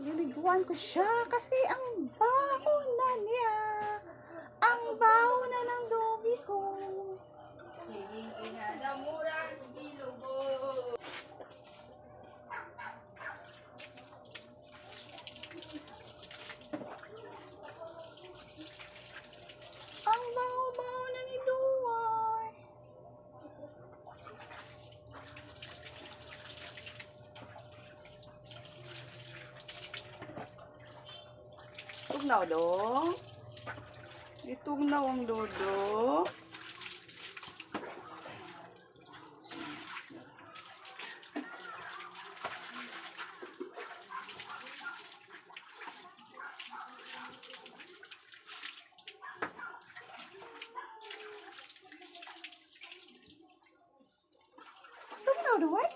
Liliguan ko siya kasi ang baho na niya. Ang baho na ng doggy ko. Ang baho-baho na ni Duway. Tugnaw dong. Itugnaw ang dodo. Tugnaw duway?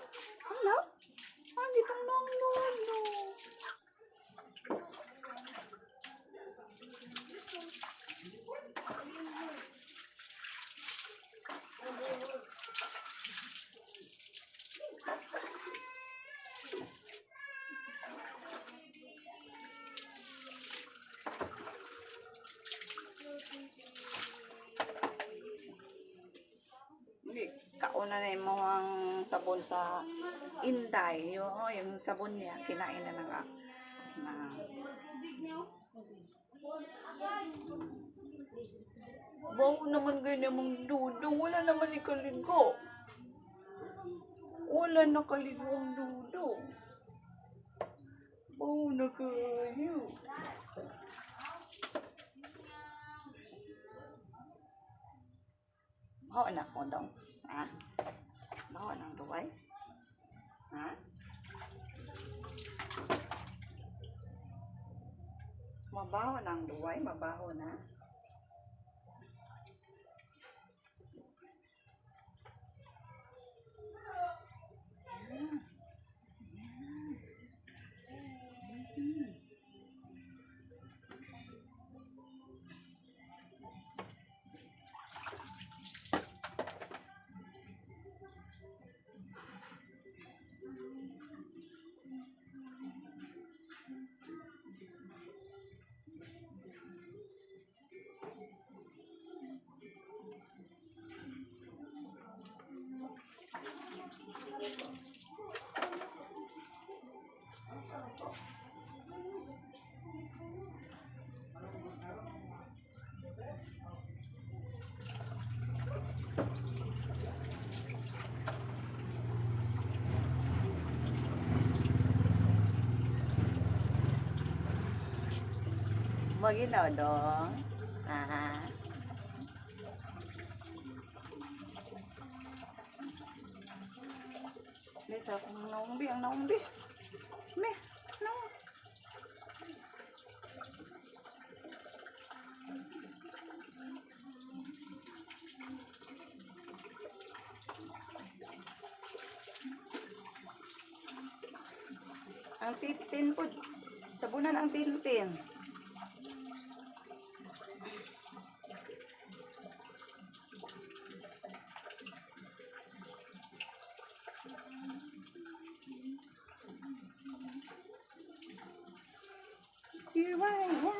Tugnaw? Ah, di tugnaw ang dodo. Hindi, kauna na yung mga sabon sa Inday. Yung sabon niya, kinain na ng na, Baho naman ganyan mong dudong. Wala naman ikaligo. Wala nakaligo ang dudong. Baho na kayo. Baho na ko dong. Ha? Baho ng duway? Ha? Mabaho na ang duway? Mabaho na? Maginaw dong. Ah. Dito akong naumbi, ang naumbi. Me, no. Ang titin po. Sabunan ang tintin. Here I am.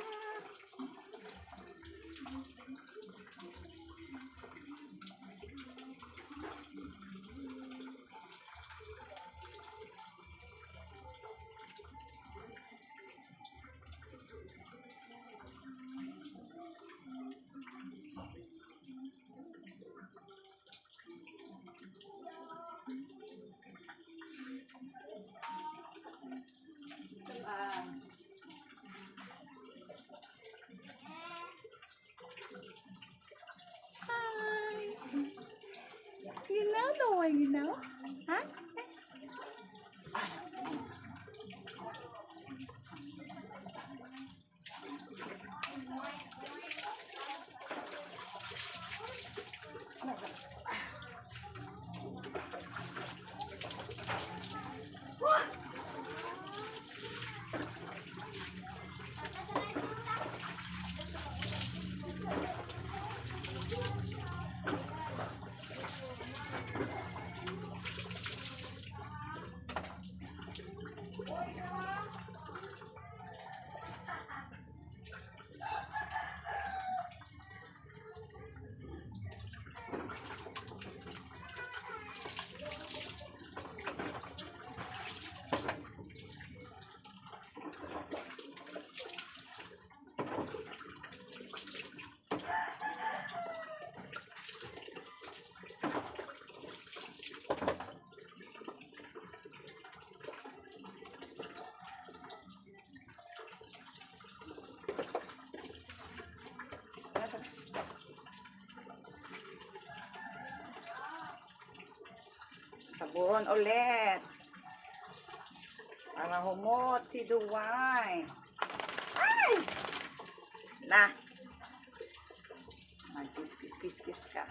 Hi. You know the way you know? Huh? Sabon ulit. Para humot si Duway. Ay! Na! Mag-kiss-kiss-kiss-kiss ka.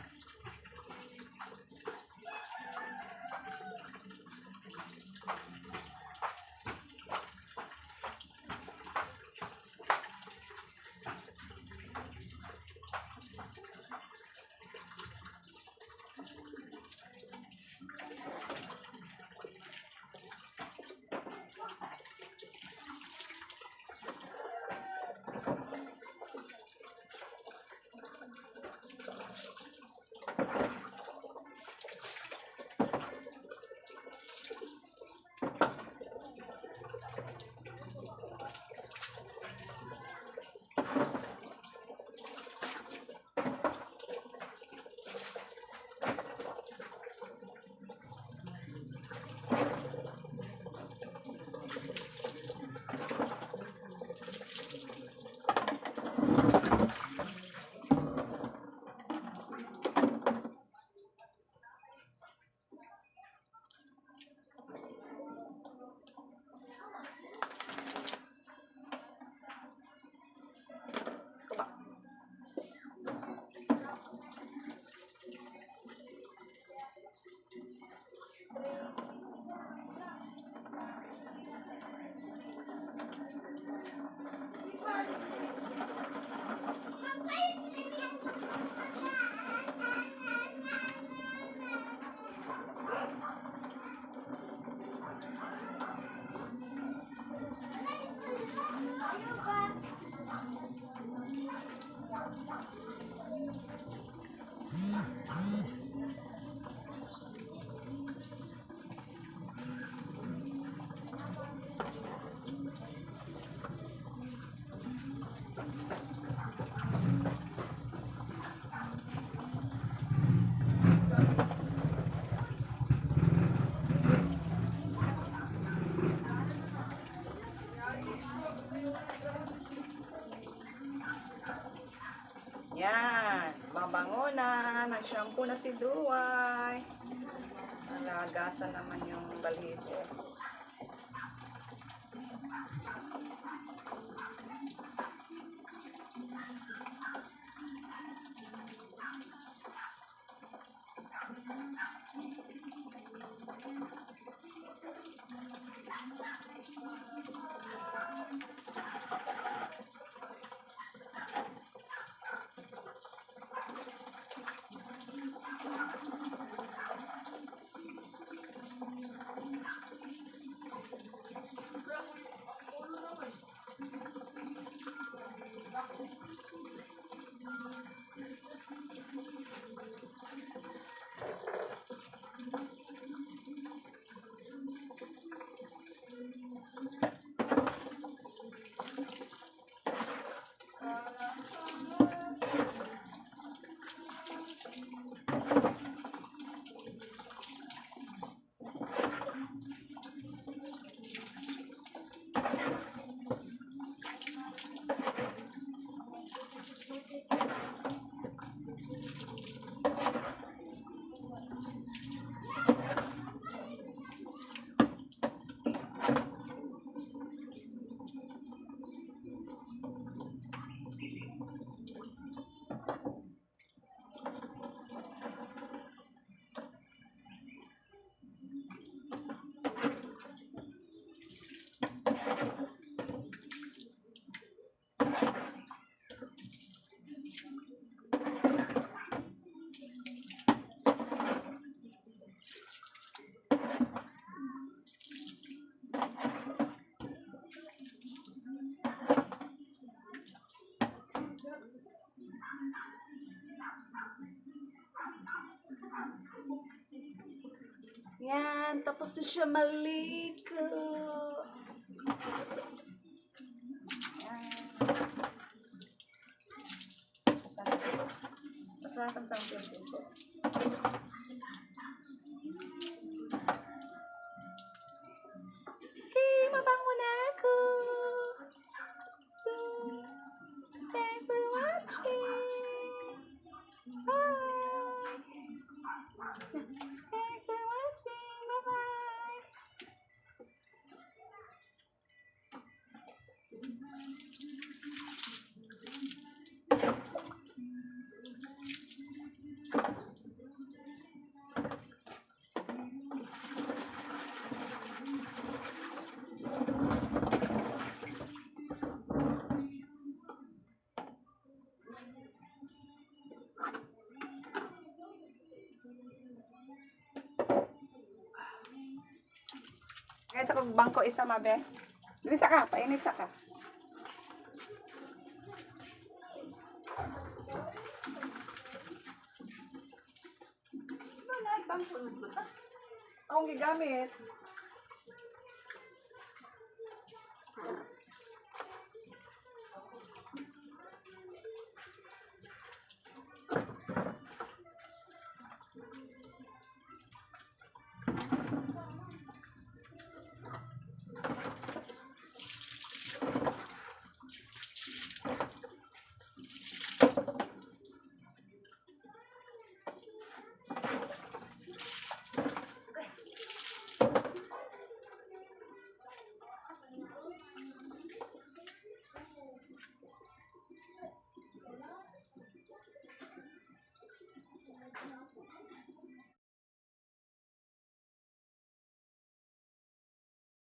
Kuba. Yan. Mabango na. Nag-shampoo na si Duway. Nalagasan naman yung balibo. Yan, tapos na siya maligo. Yan. Basta sa pinto. Okay, mabango na ako. Thanks for watching. Bye. Thanks for watching. Guys, akong bangko isa, mabe. Dili sa ka, painit sa ka. Wala, bangko na ko ta. Akong gigamit.